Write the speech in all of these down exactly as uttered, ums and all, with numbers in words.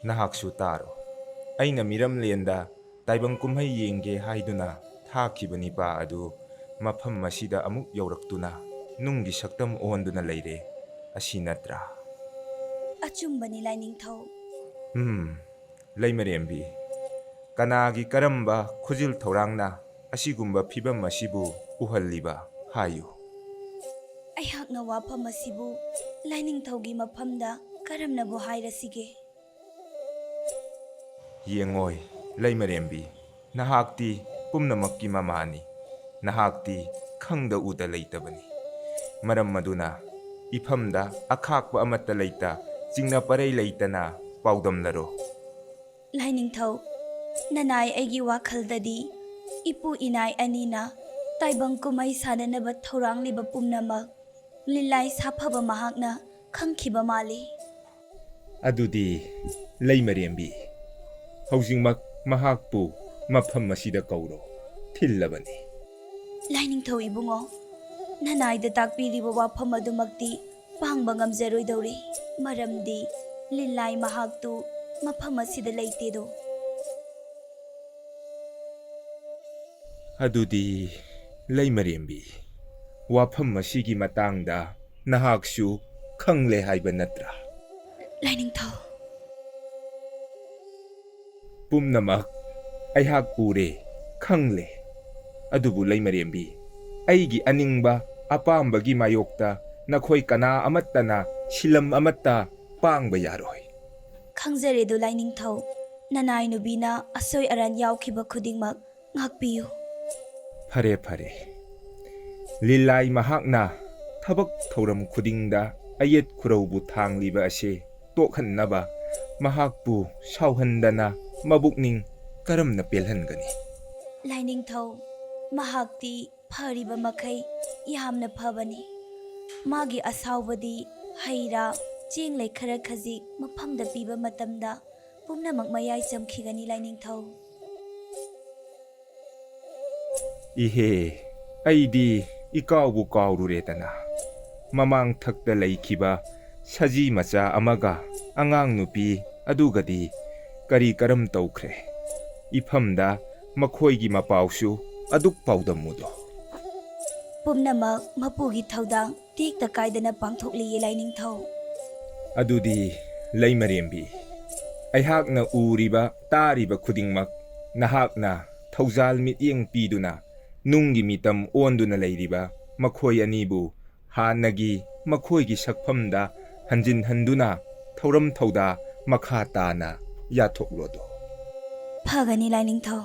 ꯅꯍꯥꯛꯁꯨ ꯇꯥꯔꯣ꯫ ꯑꯩꯅ ꯃꯤꯔꯝꯂꯦꯟꯗ ꯇꯥꯏꯕꯪ ꯀꯨꯝꯍꯩ ꯌꯦꯡꯒꯦ ꯍꯥꯏꯗꯨꯅ ꯊꯥꯈꯤꯕ ꯅꯤꯄꯥ ꯑꯗꯨ ꯃꯐꯝ ꯑꯁꯤꯗ ꯑꯃꯨꯛ ꯌꯧꯔꯛꯇꯨꯅ ꯅꯨꯡꯒꯤ ꯁꯛꯇꯝ ꯑꯣꯟꯗꯨꯅ ꯂꯩꯔꯦ꯫ ꯑꯁꯤ ꯅꯠꯇ꯭ꯔꯥ? ꯑꯆꯨꯝꯕꯅꯤ, ꯂꯥꯏꯅꯤꯡꯊꯧ꯫ ꯎꯝ, ꯂꯩꯃꯔꯦꯝꯕꯤ, ꯀꯅꯥꯒꯤ ꯀꯔꯝꯕ ꯈꯨꯖꯤꯜ ꯊꯧꯔꯥꯡꯅ ꯑꯁꯤꯒꯨꯝꯕ ꯐꯤꯚꯝ ꯑꯁꯤꯕꯨ ꯎꯍꯜꯂꯤꯕ? ꯍꯥꯏꯌꯨ꯫ ꯑꯩꯍꯥꯛꯅ ꯋꯥꯐꯝ ꯑꯁꯤꯕꯨ ꯂꯥꯏꯅꯤꯡꯊꯧꯒꯤ ꯃꯐꯝꯗ ꯀꯔꯝꯅꯕꯨ ꯍꯥꯏꯔꯁꯤꯒꯦ? ꯌꯦꯡꯉꯣꯏ, ꯂꯩꯃꯔꯦꯝꯕꯤ, ꯅꯍꯥꯛꯇꯤ ꯄꯨꯝꯅꯃꯛꯀꯤ ꯃꯃꯥꯅꯤ꯫ ꯅꯍꯥꯛꯇꯤ ꯈꯪꯗ ꯎꯗ ꯂꯩꯇꯕꯅꯤ꯫ ꯃꯔꯝ ꯑꯗꯨꯅ ꯏꯐꯝꯗ ꯑꯈꯥꯛꯄ ꯑꯃꯠꯇ ꯂꯩꯇ, ꯆꯤꯡꯅ ꯄꯔꯩ ꯂꯩꯇꯅ ꯄꯥꯎꯗꯝꯅꯔꯣ꯫ ꯂꯥꯏꯅꯤꯡꯊꯧ, ꯅꯅꯥꯏ ꯑꯩꯒꯤ ꯋꯥꯈꯜꯗꯗꯤ ꯏꯄꯨ ꯏꯅꯥꯏ ꯑꯅꯤꯅ ꯇꯥꯏꯕꯪ ꯀꯨꯝꯍꯩ ꯁꯥꯟꯅꯅꯕ ꯊꯧꯔꯥꯡꯂꯤꯕ ꯄꯨꯝꯅꯃꯛ ꯂꯤꯂꯥꯏ ꯁꯥꯐꯕ ꯃꯍꯥꯛꯅ ꯈꯪꯈꯤꯕ ꯃꯥꯜꯂꯤ꯫ ꯑꯗꯨꯗꯤ ꯂꯩꯃꯔꯦꯝꯕꯤ, ꯍꯧꯖꯤꯛꯃꯛ ꯃꯍꯥꯛꯄꯨ ꯃꯐꯝ ꯑꯁꯤꯗ ꯀꯧꯔꯣ꯫ ꯊꯤꯜꯂꯕꯅꯤ꯫ ꯂꯥꯏꯅꯤꯡꯊꯧ ꯏꯕꯨꯡꯉꯣ, ꯅꯅꯥꯏꯗ ꯇꯥꯛꯄꯤꯔꯤꯕ ꯋꯥꯐꯝ ꯑꯗꯨꯃꯛꯇꯤ ꯄꯥꯡꯕ ꯉꯝꯖꯔꯣꯏꯗꯧꯔꯤ, ꯃꯔꯝꯗꯤ ꯂꯤꯂꯥꯏ ꯃꯍꯥꯛꯇꯨ ꯃꯐꯝ ꯑꯁꯤꯗ ꯂꯩꯇꯦꯗꯣ꯫ ꯑꯗꯨꯗꯤ ꯂꯩꯃꯔꯦꯝꯕꯤ, ꯋꯥꯐꯝ ꯑꯁꯤꯒꯤ ꯃꯇꯥꯡꯗ ꯅꯍꯥꯛꯁꯨ ꯈꯪꯂꯦ ꯍꯥꯏꯕ ꯅꯠꯇ꯭ꯔꯥ? ꯂꯥꯏꯅꯤꯡꯊꯧ꯫ ꯄꯨꯝꯅꯃꯛ ꯑꯩꯍꯥꯛ ꯎꯔꯦ, ꯈꯪꯂꯦ꯫ ꯑꯗꯨꯕꯨ ꯂꯩꯃꯔꯦꯝꯕꯤ, ꯑꯩꯒꯤ ꯑꯅꯤꯡꯕ ꯑꯄꯥꯝꯕꯒꯤ ꯃꯥꯌꯣꯛꯇ ꯅꯈꯣꯏ ꯀꯅꯥ ꯑꯃꯠꯇꯅ ꯁꯤꯂꯝ ꯑꯃꯠꯇ ꯄꯥꯡꯕ ꯌꯥꯔꯣꯏ꯫ ꯈꯪꯖꯔꯦꯗꯣ ꯂꯥꯏꯅꯤꯡꯊꯧ, ꯅꯅꯥꯏ ꯅꯨꯕꯤꯅ ꯑꯁꯣꯏ ꯑꯔꯥꯟ ꯌꯥꯎꯈꯤꯕ ꯈꯨꯗꯤꯡꯃꯛ ꯉꯥꯛꯄꯤꯌꯨ꯫ ꯐꯔꯦ, ꯐꯔꯦ꯫ ꯂꯤꯂꯥꯏ ꯃꯍꯥꯛꯅ ꯊꯕꯛ ꯊꯧꯔꯝ ꯈꯨꯗꯤꯡꯗ ꯑꯌꯦꯠ ꯈꯨꯔꯧꯕꯨ ꯊꯥꯡꯂꯤꯕ ꯑꯁꯤ ꯇꯣꯛꯍꯟꯅꯕ ꯃꯍꯥꯛꯄꯨ ꯁꯥꯎꯍꯟꯗꯅ ꯃꯕꯨꯛꯅꯤꯡ ꯀꯔꯝꯅ ꯄꯦꯜꯍꯟꯒꯅꯤ? ꯂꯥꯏꯅꯤꯡꯊꯧ, ꯃꯍꯥꯛꯇꯤ ꯐꯔꯤꯕ ꯃꯈꯩ ꯌꯥꯝꯅ ꯐꯕꯅꯤ꯫ ꯃꯥꯒꯤ ꯑꯁꯥꯎꯕꯗꯤ ꯍꯩ ꯔꯥ, ꯆꯦꯡ ꯂꯩ ꯈꯔ ꯈꯖꯤꯛ ꯃꯐꯝꯗ ꯄꯤꯕ ꯃꯇꯝꯗ ꯄꯨꯝꯅꯃꯛ ꯃꯌꯥꯏ ꯆꯝꯈꯤꯒꯅꯤ, ꯂꯥꯏꯅꯤꯡꯊꯧ꯫ ꯏꯍꯦ, ꯑꯩꯗꯤ ꯏꯀꯥꯎꯕꯨ ꯀꯥꯎꯔꯨꯔꯦꯗꯅ꯫ ꯃꯃꯥꯡ ꯊꯛꯇ ꯂꯩꯈꯤꯕ ꯁꯖꯤ ꯃꯆꯥ ꯑꯃꯒ ꯑꯉꯥꯡ ꯅꯨꯄꯤ ꯑꯗꯨꯒꯗꯤ ꯀꯔꯤ ꯀꯔꯝ ꯇꯧꯈ꯭ꯔꯦ? ꯏꯐꯝꯗ ꯃꯈꯣꯏꯒꯤ ꯃꯄꯥꯎꯁꯨ ꯑꯗꯨꯛ ꯄꯥꯎꯗꯝꯃꯨꯗꯣ꯫ ꯄꯨꯝꯅꯃꯛ ꯃꯄꯨꯒꯤ ꯊꯧꯗꯥꯡ ꯇꯦꯛꯇ ꯀꯥꯏꯗꯅ ꯄꯥꯡꯊꯣꯛꯂꯤꯌꯦ, ꯂꯥꯏꯅꯤꯡꯊꯧ꯫ ꯑꯗꯨꯗꯤ, ꯂꯩꯃꯔꯦꯝꯕꯤ, ꯑꯩꯍꯥꯛꯅ ꯎꯔꯤꯕ ꯇꯥꯔꯤꯕ ꯈꯨꯗꯤꯡꯃꯛ ꯅꯍꯥꯛꯅ ꯊꯧꯖꯥꯜ ꯃꯤꯠꯌꯦꯡ ꯄꯤꯗꯨꯅ ꯅꯨꯡꯒꯤ ꯃꯤꯇꯝ ꯑꯣꯟꯗꯨꯅ ꯂꯩꯔꯤꯕ ꯃꯈꯣꯏ ꯑꯅꯤꯕꯨ ꯍꯥꯟꯅꯒꯤ ꯃꯈꯣꯏꯒꯤ ꯁꯛꯐꯝꯗ ꯍꯟꯖꯤꯟꯍꯟꯗꯨꯅ ꯊꯧꯔꯝ ꯊꯧꯗꯥ ꯃꯈꯥ ꯇꯥꯅ ꯌꯥꯊꯣꯛꯂꯣꯗꯣ꯫ ꯐꯒꯅꯤ, ꯂꯥꯏꯅꯤꯡꯊꯧ꯫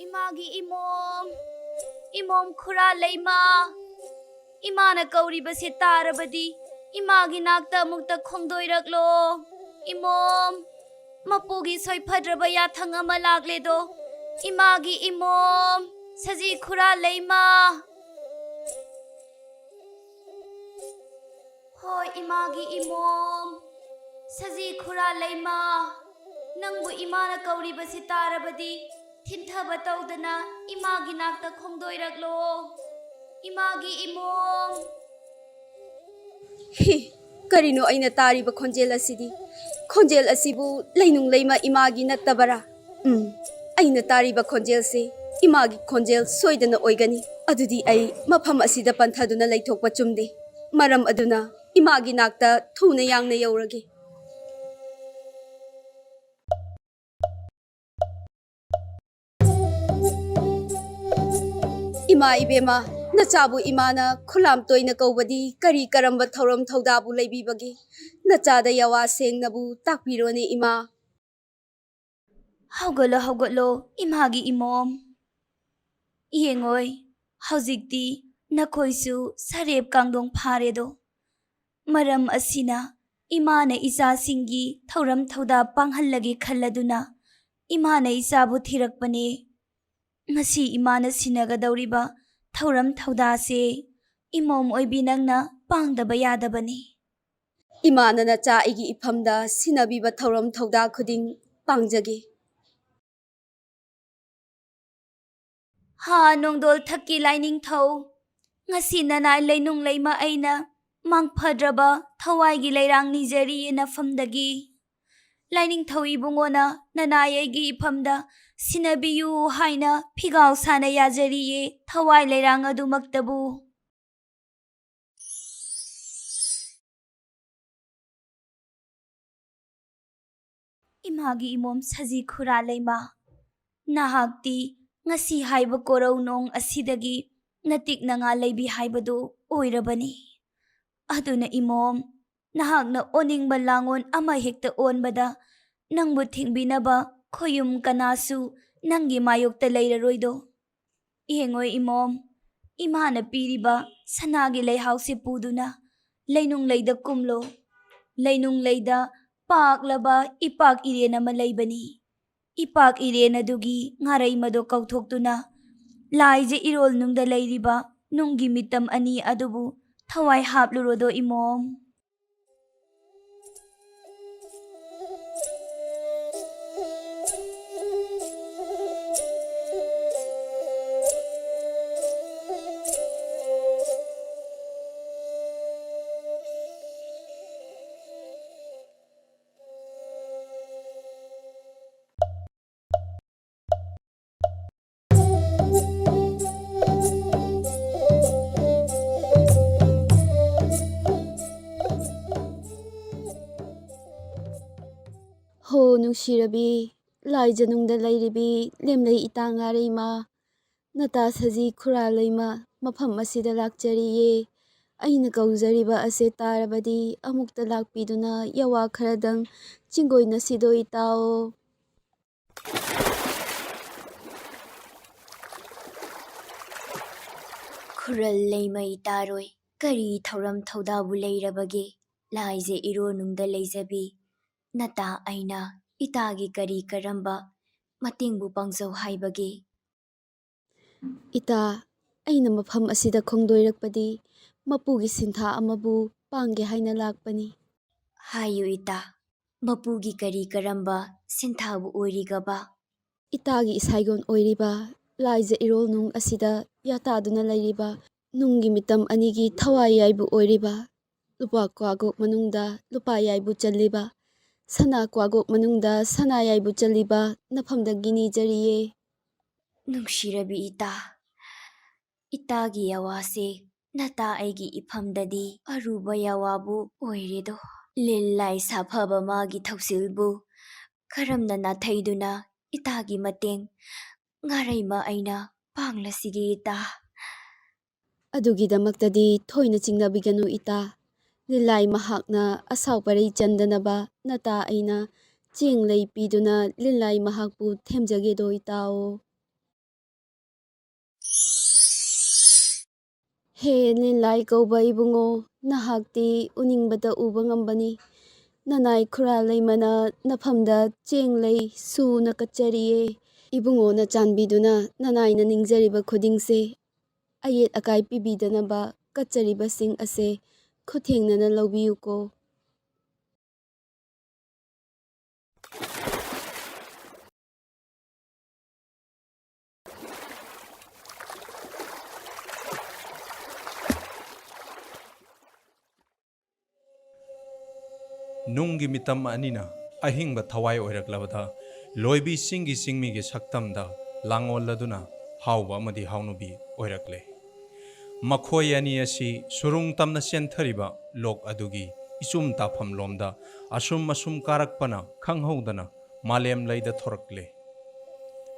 ꯏꯃꯥꯒꯤ ꯏꯃꯣꯝ, ꯏꯃꯣꯝ ꯈꯨꯔꯥ ꯂꯩꯃ, ꯏꯃꯥꯅ ꯀꯧꯔꯤꯕꯁꯦ ꯇꯥꯔꯕꯗꯤ ꯏꯃꯥꯒꯤ ꯅꯥꯛꯇ ꯑꯃꯨꯛꯇ ꯈꯣꯡꯗꯣꯏꯔꯛꯂꯣ꯫ ꯏꯃꯣꯝ, ꯃꯄꯨꯒꯤ ꯁꯣꯏꯐꯗ꯭ꯔꯕ ꯌꯥꯊꯪ ꯑꯃ ꯂꯥꯛꯂꯦꯗꯣ꯫ ꯏꯃꯥꯒꯤ ꯏꯃꯣꯝ, ꯁꯖꯤ ꯈꯨꯔꯥ ꯂꯩꯃ꯫ ꯍꯣꯏ, ꯏꯃꯥꯒꯤ ꯏꯃꯣꯝ, ꯁꯖꯤ ꯈꯨꯔꯥ ꯂꯩꯃ, ꯅꯪꯕꯨ ꯏꯃꯥꯅ ꯀꯧꯔꯤꯕꯁꯤ ꯇꯥꯔꯕꯗꯤ ꯊꯤꯟꯊꯕ ꯇꯧꯗꯅ ꯏꯃꯥꯒꯤ ꯅꯥꯛꯇ ꯈꯣꯡꯗꯣꯏꯔꯛꯂꯣ꯫ ꯏꯃꯥꯒꯤ ꯏꯃꯣꯝ꯫ ꯍꯤ, ꯀꯔꯤꯅꯣ ꯑꯩꯅ ꯇꯥꯔꯤꯕ ꯈꯣꯟꯖꯦꯜ ꯑꯁꯤꯗꯤ? ꯈꯣꯟꯖꯦꯜ ꯑꯁꯤꯕꯨ ꯂꯩꯅꯨꯡ ꯂꯩꯃ ꯏꯃꯥꯒꯤ ꯅꯠꯇꯕꯔꯥ? ꯎꯝ, ꯑꯩꯅ ꯇꯥꯔꯤꯕ ꯈꯣꯟꯖꯦꯜꯁꯤ ꯏꯃꯥꯒꯤ ꯈꯣꯟꯖꯦꯜ ꯁꯣꯏꯗꯅ ꯑꯣꯏꯒꯅꯤ꯫ ꯑꯗꯨꯗꯤ ꯑꯩ ꯃꯐꯝ ꯑꯁꯤꯗ ꯄꯟꯊꯗꯨꯅ ꯂꯩꯊꯣꯛꯄ ꯆꯨꯝꯗꯦ꯫ ꯃꯔꯝ ꯑꯗꯨꯅ ꯏꯃꯥꯒꯤ ꯅꯥꯛꯇ ꯊꯨꯅ ꯌꯥꯡꯅ ꯌꯧꯔꯒꯦ꯫ ꯏꯃꯥ ꯏꯕꯦꯝꯃ, ꯅꯆꯥꯕꯨ ꯏꯃꯥꯅ ꯈꯨꯂꯥꯝ ꯇꯣꯏꯅ ꯀꯧꯕꯗꯤ ꯀꯔꯤ ꯀꯔꯝꯕ ꯊꯧꯔꯝ ꯊꯧꯗꯥꯕꯨ ꯂꯩꯕꯤꯕꯒꯦ? ꯅꯆꯥꯗ ꯌꯥꯋꯥ ꯁꯦꯡꯅꯕꯨ ꯇꯥꯛꯄꯤꯔꯣꯅꯦ, ꯏꯃꯥ꯫ ꯍꯧꯒꯠꯂꯣ, ꯍꯧꯒꯠꯂꯣ, ꯏꯃꯥꯒꯤ ꯏꯃꯣꯝ꯫ ꯌꯦꯡꯉꯣꯏ, ꯍꯧꯖꯤꯛꯇꯤ ꯅꯈꯣꯏꯁꯨ ꯁꯔꯦꯞ ꯀꯥꯡꯗꯣꯡ ꯐꯥꯔꯦꯗꯣ꯫ ꯃꯔꯝ ꯑꯁꯤꯅ ꯏꯃꯥꯅ ꯏꯆꯥꯁꯤꯡꯒꯤ ꯊꯧꯔꯝ ꯊꯧꯗꯥ ꯄꯥꯡꯍꯜꯂꯒꯦ ꯈꯜꯂꯗꯨꯅ ꯏꯃꯥꯅ ꯏꯆꯥꯕꯨ ꯊꯤꯔꯛꯄꯅꯦ꯫ ꯉꯁꯤ ꯏꯃꯥꯅ ꯁꯤꯟꯅꯒꯗꯧꯔꯤꯕ ꯊꯧꯔꯝ ꯊꯧꯗꯥꯁꯦ ꯏꯃꯣꯝ ꯑꯣꯏꯕꯤ ꯅꯪꯅ ꯄꯥꯡꯗꯕ ꯌꯥꯗꯕꯅꯤ꯫ ꯏꯃꯥꯅ ꯅꯆꯥ ꯑꯩꯒꯤ ꯏꯐꯝꯗ ꯁꯤꯟꯅꯕꯤꯕ ꯊꯧꯔꯝ ꯊꯧꯗꯥ ꯈꯨꯗꯤꯡ ꯄꯥꯡꯖꯒꯦ꯫ ꯍꯥ ꯅꯣꯡꯗꯣꯜ ꯊꯛꯀꯤ ꯂꯥꯏꯅꯤꯡꯊꯧ, ꯉꯁꯤ ꯅꯅꯥꯏ ꯂꯩꯅꯨꯡ ꯂꯩꯃ ꯑꯩꯅ ꯃꯥꯡꯐꯗ꯭ꯔꯕ ꯊꯋꯥꯏꯒꯤ ꯂꯩꯔꯥꯡ ꯅꯤꯖꯔꯤꯌꯦ ꯅꯐꯝꯗꯒꯤ꯫ ꯂꯥꯏꯅꯤꯡꯊꯧ ꯏꯕꯨꯡꯉꯣꯅ ꯅꯅꯥꯏ ꯑꯩꯒꯤ ꯏꯐꯝꯗ ꯁꯤꯟꯅꯕꯤꯌꯨ ꯍꯥꯏꯅ ꯐꯤꯒꯥꯎ ꯁꯥꯅ ꯌꯥꯖꯔꯤꯌꯦ ꯊꯋꯥꯏ ꯂꯩꯔꯥꯡ ꯑꯗꯨꯃꯛꯇꯕꯨ꯫ ꯏꯃꯥꯒꯤ ꯏꯃꯣꯝ ꯁꯖꯤ ꯈꯨꯔꯥ ꯂꯩꯃ, ꯅꯍꯥꯛꯇꯤ ꯉꯁꯤ ꯍꯥꯏꯕ ꯀꯣꯔꯧ ꯅꯣꯡ ꯑꯁꯤꯗꯒꯤ ꯅꯇꯤꯛ ꯅꯉꯥ ꯂꯩꯕꯤ ꯍꯥꯏꯕꯗꯨ ꯑꯣꯏꯔꯕꯅꯤ꯫ ꯑꯗꯨꯅ ꯏꯃꯣꯝ, ꯅꯍꯥꯛꯅ ꯑꯣꯟꯅꯤꯡꯕ ꯂꯥꯡꯑꯣꯟ ꯑꯃ ꯍꯦꯛꯇ ꯑꯣꯟꯕꯗ ꯅꯪꯕꯨ ꯊꯤꯡꯕꯤꯅꯕ ꯈꯣꯌꯨꯝ ꯀꯅꯥꯁꯨ ꯅꯪꯒꯤ ꯃꯥꯌꯣꯛꯇ ꯂꯩꯔꯔꯣꯏꯗꯣ꯫ ꯌꯦꯡꯉꯣ ꯏꯃꯣꯝ, ꯏꯃꯥꯅ ꯄꯤꯔꯤꯕ ꯁꯅꯥꯒꯤ ꯂꯩꯍꯥꯎꯁꯤ ꯄꯨꯗꯨꯅ ꯂꯩꯅꯨꯡ ꯂꯩꯗ ꯀꯨꯝꯂꯣ꯫ ꯂꯩꯅꯨꯡ ꯂꯩꯗ ꯄꯥꯛꯂꯕ ꯏꯄꯥꯛ ꯏꯔꯦꯟ ꯑꯃ ꯂꯩꯕꯅꯤ꯫ ꯏꯄꯥꯛ ꯏꯔꯦꯟ ꯑꯗꯨꯒꯤ ꯉꯥꯔꯩ ꯃꯗꯣ ꯀꯧꯊꯣꯛꯇꯨꯅ ꯂꯥꯏꯖ ꯏꯔꯣꯜ ꯅꯨꯡꯗ ꯂꯩꯔꯤꯕ ꯅꯨꯡꯒꯤ ꯃꯤꯇꯝ ꯑꯅꯤ ꯑꯗꯨꯕꯨ ꯊꯋꯥꯏ ꯍꯥꯞꯂꯨꯔꯣꯗꯣ ꯏꯃꯣꯝ꯫ ꯍꯣ ꯅꯨꯡꯁꯤꯔꯕꯤ, ꯂꯥꯏꯖꯅꯨꯡꯗ ꯂꯩꯔꯤꯕꯤ ꯂꯦꯝꯂꯩ ꯏꯇꯥ ꯉꯥꯔꯩꯃ, ꯅꯇꯥ ꯁꯖꯤ ꯈꯨꯔꯥ ꯂꯩꯃ ꯃꯐꯝ ꯑꯁꯤꯗ ꯂꯥꯛꯆꯔꯤꯌꯦ꯫ ꯑꯩꯅ ꯀꯧꯖꯔꯤꯕ ꯑꯁꯦ ꯇꯥꯔꯕꯗꯤ ꯑꯃꯨꯛꯇ ꯂꯥꯛꯄꯤꯗꯨꯅ ꯌꯥꯋꯥ ꯈꯔꯗꯪ ꯆꯤꯡꯒꯣꯏꯅꯁꯤꯗꯣ ꯏꯇꯥꯑꯣ꯫ ꯈꯨꯔꯜ ꯂꯩꯃ ꯏꯇꯥꯔꯣꯏ, ꯀꯔꯤ ꯊꯧꯔꯝ ꯊꯧꯗꯥꯕꯨ ꯂꯩꯔꯕꯒꯦ? ꯂꯥꯏꯖ ꯏꯔꯣ ꯅꯨꯡꯗ ꯂꯩꯖꯕꯤ ꯅꯇꯥ ꯑꯩꯅ ꯏꯇꯥꯒꯤ ꯀꯔꯤ ꯀꯔꯝꯕ ꯃꯇꯦꯡꯕꯨ ꯄꯥꯡꯖꯧ ꯍꯥꯏꯕꯒꯦ? ꯏꯇꯥ, ꯑꯩꯅ ꯃꯐꯝ ꯑꯁꯤꯗ ꯈꯣꯡꯗꯣꯏꯔꯛꯄꯗꯤ ꯃꯄꯨꯒꯤ ꯁꯤꯟꯊꯥ ꯑꯃꯕꯨ ꯄꯥꯡꯒꯦ ꯍꯥꯏꯅ ꯂꯥꯛꯄꯅꯤ꯫ ꯍꯥꯏꯌꯨ ꯏꯇꯥ, ꯃꯄꯨꯒꯤ ꯀꯔꯤ ꯀꯔꯝꯕ ꯁꯤꯟꯊꯥꯕꯨ ꯑꯣꯏꯔꯤꯒꯕ? ꯏꯇꯥꯒꯤ ꯏꯁꯥꯏꯒꯣꯟ ꯑꯣꯏꯔꯤꯕ ꯂꯥꯏꯖ ꯏꯔꯣꯜ ꯅꯨꯡ ꯑꯁꯤꯗ ꯌꯥꯇꯥꯗꯨꯅ ꯂꯩꯔꯤꯕ ꯅꯨꯡꯒꯤ ꯃꯤꯇꯝ ꯑꯅꯤꯒꯤ ꯊꯋꯥꯏ ꯌꯥꯏꯕꯨ ꯑꯣꯏꯔꯤꯕ ꯂꯨꯄꯥ ꯀ꯭ꯋꯥꯒꯣꯛ ꯃꯅꯨꯡꯗ ꯂꯨꯄꯥ ꯌꯥꯏꯕꯨ ꯆꯜꯂꯤꯕ, ꯁꯅꯥ ꯀ꯭ꯋꯥꯒꯣꯛ ꯃꯅꯨꯡꯗ ꯁꯅꯥ ꯌꯥꯏꯕꯨ ꯆꯜꯂꯤꯕ ꯅꯐꯝꯗꯒꯤ ꯅꯤꯖꯔꯤꯌꯦ꯫ ꯅꯨꯡꯁꯤꯔꯕꯤ ꯏꯇꯥ, ꯏꯇꯥꯒꯤ ꯌꯥꯋꯥꯁꯦ ꯅꯇꯥ ꯑꯩꯒꯤ ꯏꯐꯝꯗꯗꯤ ꯑꯔꯨꯕ ꯌꯥꯋꯥꯕꯨ ꯑꯣꯏꯔꯦꯗꯣ꯫ ꯂꯤꯟ ꯂꯥꯏ ꯁꯥꯐꯕ ꯃꯥꯒꯤ ꯊꯧꯁꯤꯜꯕꯨ ꯀꯔꯝꯅ ꯅꯥꯊꯩꯗꯨꯅ ꯏꯇꯥꯒꯤ ꯃꯇꯦꯡ ꯉꯥꯔꯩꯃ ꯑꯩꯅ ꯄꯥꯡꯂꯁꯤꯒꯦ ꯏꯇꯥ? ꯑꯗꯨꯒꯤꯗꯃꯛꯇꯗꯤ ꯊꯣꯏꯅ ꯆꯤꯡꯅꯕꯤꯒꯅꯨ ꯏꯇꯥ꯫ ꯂꯤꯂꯥꯏ ꯃꯍꯥꯛꯅ ꯑꯁꯥꯎ ꯄꯔꯩ ꯆꯟꯗꯅꯕ ꯅꯇꯥ ꯑꯩꯅ ꯆꯦꯡ ꯂꯩ ꯄꯤꯗꯨꯅ ꯂꯤꯂꯥꯏ ꯃꯍꯥꯛꯄꯨ ꯊꯦꯝꯖꯒꯦꯗꯣ ꯏꯇꯥꯑꯣ꯫ ꯍꯦ ꯂꯤꯂꯥꯏ ꯀꯧꯕ ꯏꯕꯨꯡꯉꯣ, ꯅꯍꯥꯛꯇꯤ ꯎꯅꯤꯡꯕꯇ ꯎꯕ ꯉꯝꯕꯅꯤ꯫ ꯅꯅꯥꯏ ꯈꯨꯔꯥ ꯂꯩꯃꯅ ꯅꯐꯝꯗ ꯆꯦꯡ ꯂꯩ ꯁꯨꯅ ꯀꯠꯆꯔꯤꯌꯦ꯫ ꯏꯕꯨꯡꯉꯣꯅ ꯆꯥꯟꯕꯤꯗꯨꯅ ꯅꯅꯥꯏꯅ ꯅꯤꯡꯖꯔꯤꯕ ꯈꯨꯗꯤꯡꯁꯦ ꯑꯌꯦꯠ ꯑꯀꯥꯏ ꯄꯤꯕꯤꯗꯅꯕ ꯀꯠꯆꯔꯤꯕꯁꯤꯡ ꯑꯁꯦ ꯈꯨꯊꯦꯡꯅꯅ ꯂꯧꯕꯤꯌꯨꯀꯣ꯫ ꯅꯨꯡꯒꯤ ꯃꯤꯇꯝ ꯑꯅꯤꯅ ꯑꯍꯤꯡꯕ ꯊꯋꯥꯏ ꯑꯣꯏꯔꯛꯂꯕꯗ ꯂꯣꯏꯕꯤ ꯆꯤꯡꯒꯤ ꯆꯤꯡꯃꯤꯒꯤ ꯁꯛꯇꯝꯗ ꯂꯥꯡꯑꯣꯜꯂꯗꯨꯅ ꯍꯥꯎꯕ ꯑꯃꯗꯤ ꯍꯥꯎꯅꯨꯕꯤ ꯑꯣꯏꯔꯛꯂꯦ꯫ ꯃꯈꯣꯏ ꯑꯅꯤ ꯑꯁꯤ ꯁꯨꯔꯨꯡ ꯇꯝꯅ ꯆꯦꯟꯊꯔꯤꯕ ꯂꯣꯛ ꯑꯗꯨꯒꯤ ꯏꯆꯨꯝ ꯇꯥꯐꯝ ꯂꯣꯝꯗ ꯑꯁꯨꯝ ꯑꯁꯨꯝ ꯀꯥꯔꯛꯄꯅ ꯈꯪꯍꯧꯗꯅ ꯃꯥꯂꯦꯝ ꯂꯩꯗ ꯊꯣꯔꯛꯂꯦ꯫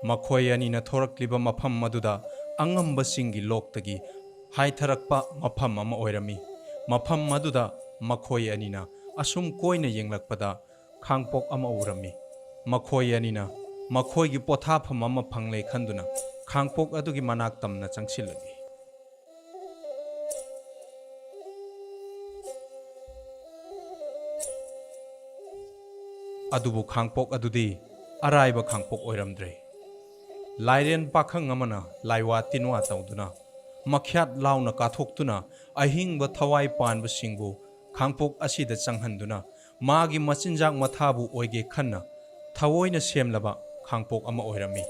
ꯃꯈꯣꯏ ꯑꯅꯤꯅ ꯊꯣꯔꯛꯂꯤꯕ ꯃꯐꯝ ꯑꯗꯨꯗ ꯑꯉꯝꯕꯁꯤꯡꯒꯤ ꯂꯣꯛꯇꯒꯤ ꯍꯥꯏꯊꯔꯛꯄ ꯃꯐꯝ ꯑꯃ ꯑꯣꯏꯔꯝꯃꯤ꯫ ꯃꯐꯝ ꯑꯗꯨꯗ ꯃꯈꯣꯏ ꯑꯅꯤꯅ ꯑꯁꯨꯝ ꯀꯣꯏꯅ ꯌꯦꯡꯂꯛꯄꯗ ꯈꯥꯡꯄꯣꯛ ꯑꯃ ꯎꯔꯝꯃꯤ꯫ ꯃꯈꯣꯏ ꯑꯅꯤꯅ ꯃꯈꯣꯏꯒꯤ ꯄꯣꯊꯥꯐꯝ ꯑꯃ ꯐꯪꯂꯦ ꯈꯟꯗꯨꯅ ꯈꯥꯡꯄꯣꯛ ꯑꯗꯨꯒꯤ ꯃꯅꯥꯛ ꯇꯝꯅ ꯆꯪꯁꯤꯜꯂꯛꯏ꯫ ꯑꯗꯨꯕꯨ ꯈꯥꯡꯄꯣꯛ ꯑꯗꯨꯗꯤ ꯑꯔꯥꯏꯕ ꯈꯥꯡꯄꯣꯛ ꯑꯣꯏꯔꯝꯗ꯭ꯔꯦ꯫ ꯂꯥꯏꯔꯦꯟ ꯄꯥꯈꯪ ꯑꯃꯅ ꯂꯥꯏꯋꯥ ꯇꯤꯟꯋꯥ ꯇꯧꯗꯨꯅ ꯃꯈ꯭ꯌꯥꯠ ꯂꯥꯎꯅ ꯀꯥꯊꯣꯛꯇꯨꯅ ꯑꯍꯤꯡꯕ ꯊꯋꯥꯏ ꯄꯥꯟꯕꯁꯤꯡꯕꯨ ꯈꯥꯡꯄꯣꯛ ꯑꯁꯤꯗ ꯆꯪꯍꯟꯗꯨꯅ ꯃꯥꯒꯤ ꯃꯆꯤꯟꯖꯥꯛ ꯃꯊꯥꯕꯨ ꯑꯣꯏꯒꯦ ꯈꯟꯅ ꯊꯑꯣꯏꯅ ꯁꯦꯝꯂꯕ ꯈꯥꯡꯄꯣꯛ ꯑꯃ ꯑꯣꯏꯔꯝꯃꯤ꯫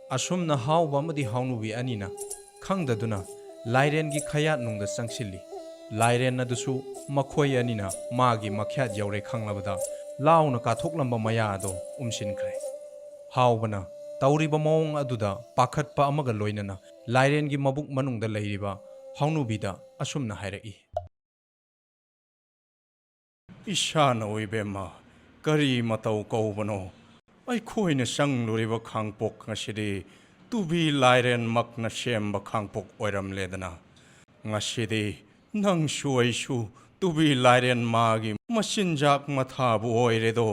ꯑꯁꯨꯝꯅ ꯍꯥꯎꯕ ꯑꯃꯗꯤ ꯍꯥꯎꯅꯨꯕꯤ ꯑꯅꯤꯅ ꯈꯪꯗꯗꯨꯅ ꯂꯥꯏꯔꯦꯟꯒꯤ ꯈꯌꯥꯠꯅꯨꯡꯗ ꯆꯪꯁꯤꯜꯂꯤ꯫ ꯂꯥꯏꯔꯦꯟ ꯑꯗꯨꯁꯨ ꯃꯈꯣꯏ ꯑꯅꯤꯅ ꯃꯥꯒꯤ ꯃꯈ꯭ꯌꯥꯠ ꯌꯧꯔꯦ ꯈꯪꯂꯕꯗ ꯂꯥꯎꯅ ꯀꯥꯊꯣꯛꯂꯝꯕ ꯃꯌꯥ ꯑꯗꯣ ꯎꯝꯁꯤꯟꯈ꯭ꯔꯦ꯫ ꯍꯥꯎꯕꯅ ꯇꯧꯔꯤꯕ ꯃꯑꯣꯡ ꯑꯗꯨꯗ ꯄꯥꯈꯠꯄ ꯑꯃꯒ ꯂꯣꯏꯅꯅ ꯂꯥꯏꯔꯦꯟꯒꯤ ꯃꯕꯨꯛ ꯃꯅꯨꯡꯗ ꯂꯩꯔꯤꯕ ꯍꯥꯎꯅꯨꯕꯤꯗ ꯑꯁꯨꯝꯅ ꯍꯥꯏꯔꯛꯏ꯫ ꯏꯁꯥꯅꯧ ꯏꯕꯦꯝꯃ, ꯀꯔꯤ ꯃꯇꯧ ꯀꯧꯕꯅꯣ? ꯑꯩꯈꯣꯏꯅ ꯆꯪꯂꯨꯔꯤꯕ ꯈꯥꯡꯄꯣꯛ ꯉꯁꯤꯗꯤ ꯇꯨꯕꯤ ꯂꯥꯏꯔꯦꯟꯃꯛꯅ ꯁꯦꯝꯕ ꯈꯥꯡꯄꯣꯛ ꯑꯣꯏꯔꯝꯂꯦꯗꯅ꯫ ꯉꯁꯤꯗꯤ ꯅꯪꯁꯨ ꯑꯩꯁꯨ ꯇꯨꯕꯤ ꯂꯥꯏꯔꯦꯟ ꯃꯥꯒꯤ ꯃꯆꯤꯟꯖꯥꯛ ꯃꯊꯥꯕꯨ ꯑꯣꯏꯔꯦꯗꯣ꯫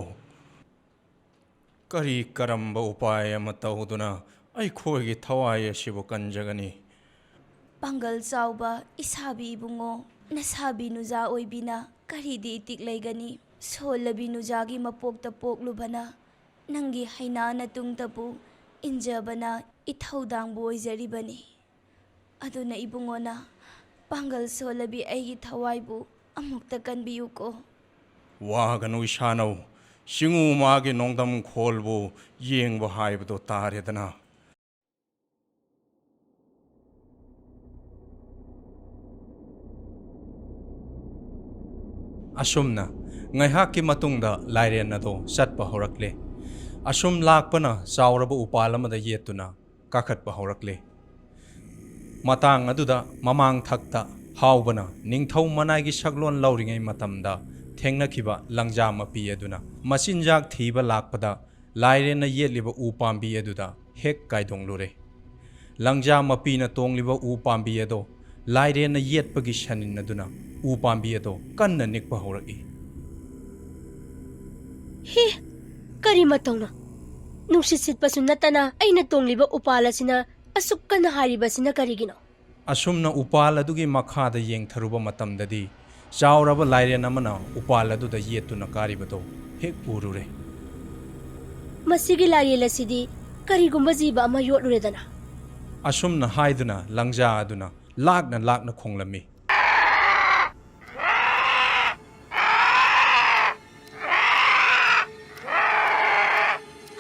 ꯀꯔꯤ ꯀꯔꯝꯕ ꯎꯄꯥꯏ ꯑꯃ ꯇꯧꯗꯨꯅ ꯑꯩꯈꯣꯏꯒꯤ ꯊꯋꯥꯏ ꯑꯁꯤꯕꯨ ꯀꯟꯖꯒꯅꯤ? ꯄꯥꯡꯒꯜ ꯆꯥꯎꯕ ꯏꯁꯥꯕꯤ ꯏꯕꯨꯡꯉꯣ, ꯅꯁꯥꯕꯤ ꯅꯨꯖꯥ ꯑꯣꯏꯕꯤꯅ ꯀꯔꯤꯗꯤ ꯏꯇꯤꯛ ꯂꯩꯒꯅꯤ? ꯁꯣꯜꯂꯕꯤ ꯅꯨꯖꯥꯒꯤ ꯃꯄꯣꯛꯇ ꯄꯣꯛꯂꯨꯕꯅ ꯅꯪꯒꯤ ꯍꯩꯅꯥ ꯅꯇꯨꯡꯗꯕꯨ ꯏꯟꯖꯕꯅ ꯏꯊꯧꯗꯥꯡꯕꯨ ꯑꯣꯏꯖꯔꯤꯕꯅꯤ꯫ ꯑꯗꯨꯅ ꯏꯕꯨꯡꯉꯣꯅ ꯄꯥꯡꯒꯜ ꯁꯣꯜꯂꯕꯤ ꯑꯩꯒꯤ ꯊꯋꯥꯏꯕꯨ ꯑꯃꯨꯛꯇ ꯀꯟꯕꯤꯌꯨꯀꯣ꯫ ꯋꯥꯒꯅꯨ ꯏꯁꯥꯅꯧ, ꯆꯤꯡꯉꯨ ꯃꯥꯒꯤ ꯅꯣꯡꯗꯝ ꯈꯣꯜꯕꯨ ꯌꯦꯡꯕ ꯍꯥꯏꯕꯗꯨ ꯇꯥꯔꯦꯗꯅ꯫ ꯑꯁꯨꯝꯅ ꯉꯥꯏꯍꯥꯛꯀꯤ ꯃꯇꯨꯡꯗ ꯂꯥꯏꯔꯦꯟ ꯑꯗꯣ ꯆꯠꯄ ꯍꯧꯔꯛꯂꯦ꯫ ꯑꯁꯨꯝ ꯂꯥꯛꯄꯅ ꯆꯥꯎꯔꯕ ꯎꯄꯥꯜ ꯑꯃꯗ ꯌꯦꯠꯇꯨꯅ ꯀꯥꯈꯠꯄ ꯍꯧꯔꯛꯂꯦ꯫ ꯃꯇꯥꯡ ꯑꯗꯨꯗ ꯃꯃꯥꯡ ꯊꯛꯇ ꯍꯥꯎꯕꯅ ꯅꯤꯡꯊꯧ ꯃꯅꯥꯏꯒꯤ ꯁꯛꯂꯣꯟ ꯂꯧꯔꯤꯉꯩ ꯃꯇꯝꯗ ꯊꯦꯡꯅꯈꯤꯕ ꯂꯪꯖꯥ ꯃꯄꯤ ꯑꯗꯨꯅ ꯃꯆꯤꯟꯖꯥꯛ ꯊꯤꯕ ꯂꯥꯛꯄꯗ ꯂꯥꯏꯔꯦꯟꯅ ꯌꯦꯠꯂꯤꯕ ꯎ ꯄꯥꯝꯕꯤ ꯑꯗꯨꯗ ꯍꯦꯛ ꯀꯥꯏꯗꯣꯡꯂꯨꯔꯦ꯫ ꯂꯪꯖꯥ ꯃꯄꯤꯅ ꯇꯣꯡꯂꯤꯕ ꯎ ꯄꯥꯝꯕꯤ ꯑꯗꯣ ꯂꯥꯏꯔꯦꯟꯅ ꯌꯦꯠꯄꯒꯤ ꯁꯅꯤꯟ ꯑꯗꯨꯅ ꯎ ꯄꯥꯝꯕꯤ ꯑꯗꯣ ꯀꯟꯅ ꯅꯤꯛꯄ ꯍꯧꯔꯛꯏ꯫ ꯍꯦ, ꯀꯔꯤ ꯃꯇꯧꯅꯣ? ꯅꯨꯡꯁꯤꯠ ꯁꯤꯠꯄꯁꯨ ꯅꯠꯇꯅ ꯑꯩꯅ ꯇꯣꯡꯂꯤꯕ ꯎꯄꯥꯜ ꯑꯁꯤꯅ ꯑꯁꯨꯛ ꯀꯟꯅ ꯍꯥꯏꯔꯤꯕꯁꯤꯅ ꯀꯔꯤꯒꯤꯅꯣ? ꯑꯁꯨꯝꯅ ꯎꯄꯥꯜ ꯑꯗꯨꯒꯤ ꯃꯈꯥꯗ ꯌꯦꯡꯊꯔꯨꯕ ꯃꯇꯝꯗꯗꯤ ꯆꯥꯎꯔꯕ ꯂꯥꯏꯔꯦꯟ ꯑꯃꯅ ꯎꯄꯥꯜ ꯑꯗꯨꯗ ꯌꯦꯠꯇꯨꯅ ꯀꯥꯔꯤꯕꯗꯣ ꯍꯦꯛ ꯎꯔꯨꯔꯦ꯫ ꯃꯁꯤꯒꯤ ꯂꯥꯏꯔꯦꯟ ꯑꯁꯤꯗꯤ ꯀꯔꯤꯒꯨꯝꯕ ꯖꯤꯕ ꯑꯃ ꯌꯣꯠꯂꯨꯔꯦꯗꯅ꯫ ꯑꯁꯨꯝꯅ ꯍꯥꯏꯗꯨꯅ ꯂꯪꯖꯥ ꯑꯗꯨꯅ ꯂꯥꯛꯅ ꯂꯥꯛꯅ ꯈꯣꯡꯂꯝꯃꯤ꯫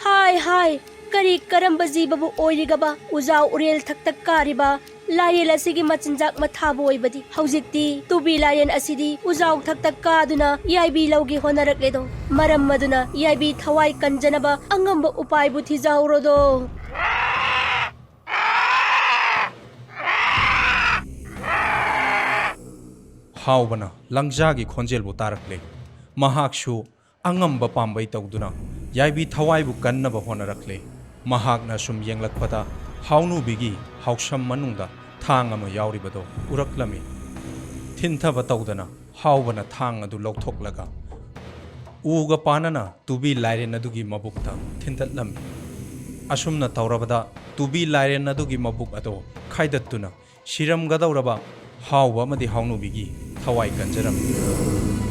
ꯍꯥꯏ ꯍꯥꯏ, ꯀꯔꯤ ꯀꯔꯝꯕ ꯖꯤꯕꯕꯨ ꯑꯣꯏꯔꯤꯒꯕ ꯎꯖꯥꯎ ꯎꯔꯦꯜ ꯊꯛꯇ ꯀꯥꯔꯤꯕ ꯂꯥꯏꯔꯦꯜ ꯑꯁꯤꯒꯤ ꯃꯆꯤꯟꯖꯥꯛ ꯃꯊꯥꯕꯨ ꯑꯣꯏꯕꯗꯤ? ꯍꯧꯖꯤꯛꯇꯤ ꯇꯨꯕꯤ ꯂꯥꯏꯔꯦꯟ ꯑꯁꯤꯗꯤ ꯎꯖꯥꯎ ꯊꯛꯇ ꯀꯥꯗꯨꯅ ꯌꯥꯏꯕꯤ ꯂꯧꯒꯦ ꯍꯣꯠꯅꯔꯛꯂꯦꯗꯣ꯫ ꯃꯔꯝ ꯑꯗꯨꯅ ꯌꯥꯏꯕꯤ ꯊꯋꯥꯏ ꯀꯟꯖꯅꯕ ꯑꯉꯝꯕ ꯎꯄꯥꯏꯕꯨ ꯊꯤꯖꯍꯧꯔꯣꯗꯣ꯫ ꯍꯥꯎꯕꯅ ꯂꯪꯖꯥꯒꯤ ꯈꯣꯟꯖꯦꯜꯕꯨ ꯇꯥꯔꯛꯂꯦ꯫ ꯃꯍꯥꯛꯁꯨ ꯑꯉꯝꯕ ꯄꯥꯝꯕꯩ ꯇꯧꯗꯨꯅ ꯌꯥꯏꯕꯤ ꯊꯋꯥꯏꯕꯨ ꯀꯟꯅꯕ ꯍꯣꯠꯅꯔꯛꯂꯦ꯫ ꯃꯍꯥꯛꯅ ꯁꯨꯝ ꯌꯦꯡꯂꯛꯄꯗ ꯍꯥꯎꯅꯨꯕꯤꯒꯤ ꯍꯥꯎꯁꯝ ꯃꯅꯨꯡꯗ ꯊꯥꯡ ꯑꯃ ꯌꯥꯎꯔꯤꯕꯗꯣ ꯎꯔꯛꯂꯝꯃꯤ꯫ ꯊꯤꯟꯊꯕ ꯇꯧꯗꯅ ꯍꯥꯎꯕꯅ ꯊꯥꯡ ꯑꯗꯨ ꯂꯧꯊꯣꯛꯂꯒ ꯎꯒ ꯄꯥꯅꯅ ꯇꯨꯕꯤ ꯂꯥꯏꯔꯦꯟ ꯑꯗꯨꯒꯤ ꯃꯕꯨꯛꯇ ꯊꯤꯟꯇꯠꯂꯝꯃꯤ꯫ ꯑꯁꯨꯝꯅ ꯇꯧꯔꯕꯗ ꯇꯨꯕꯤ ꯂꯥꯏꯔꯦꯟ ꯑꯗꯨꯒꯤ ꯃꯕꯨꯛ ꯑꯗꯣ ꯈꯥꯏꯗꯠꯇꯨꯅ ꯁꯤꯔꯝꯒꯗꯧꯔꯕ ꯍꯥꯎꯕ ꯑꯃꯗꯤ ꯍꯥꯎꯅꯨꯕꯤꯒꯤ ꯊꯋꯥꯏ ꯀꯟꯖꯔꯝꯃꯤ꯫